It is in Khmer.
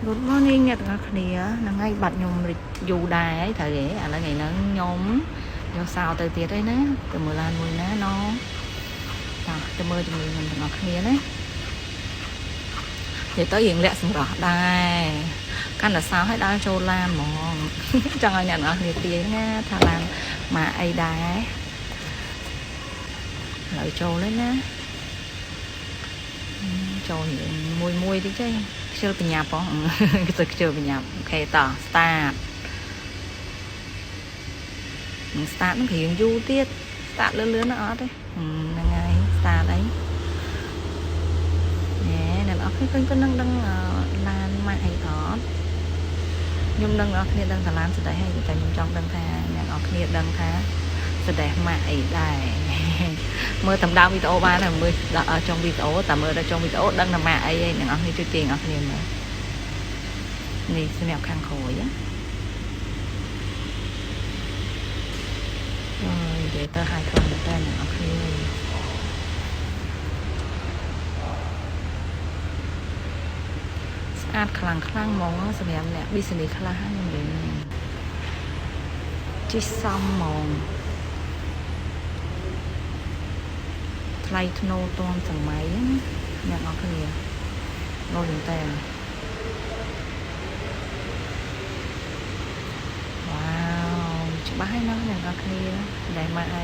Good morning អ្នកទាំងអស់គ្នាហ្នឹងហើយបាត់ខ្ញុំរិចយូរដែរហើយត្រូវទេឥឡូវថ្ងៃហ្នឹងខ្ញុំយកសោទៅទៀតហើយណាទៅមើលឡានមួយណាណតោះទៅមើលជាមួយខ្ញុំទាំងអស់គ្នាណានិយាយទៅរៀងលាក់សម្រស់ដែរកាន់តែសោឲ្យដើរចូលឡានហ្មង ចង់ឲ្យអ្នកទាំងអស់គ្នាទាយណាថាឡានមកអីដែរឥឡូវចូលហើយណាចូលរៀងមួយមួយតិចទេខ្ជិលបញ្ញាប់ហ៎ គេទៅខ្ជិលបញ្ញាប់ OK តោះ start នឹង start នឹងរៀងយូរទៀត start លឿនលឿនណាអត់ទេហ្នឹងហើយ start អីណែអ្នកនរគ្នាឃើញប៉ុណ្ណឹងដឹងឡានម៉ាកអីអត់ខ្ញុំដឹងអ្នកនរគ្នាដឹងថាឡានស្ដេចហើយតែខ្ញុំចង់ដឹងថាអ្នកនរគ្នាដឹងថាស្ដេចម៉ាកអីដែរ មើលតាមដើមវីដេអូបានហើយមើលដល់ចុងវីដេអូតែមើលដល់ចុងវីដេអូដឹងថាម៉ាកអីហើយអ្នកនរគ្នាជួយទាញអ្នកនរគ្នាមើលនេះសម្រាប់ខាងក្រោយណាអើយនិយាយទៅហើយខ្លាំងមែនតើអ្នកនរគ្នាអើយស្អាតខ្លាំងខ្លាំងហ្មងសម្រាប់អ្នក business ខ្លះខ្ញុំនិយាយមែនជិះសមហ្មងថ្លៃធ្នូទាន់សម័យណាអ្នកនរគ្នាលយមែនតើវ៉ាវច្បាស់ហើយណាអ្នកនរគ្នាដែលមកអី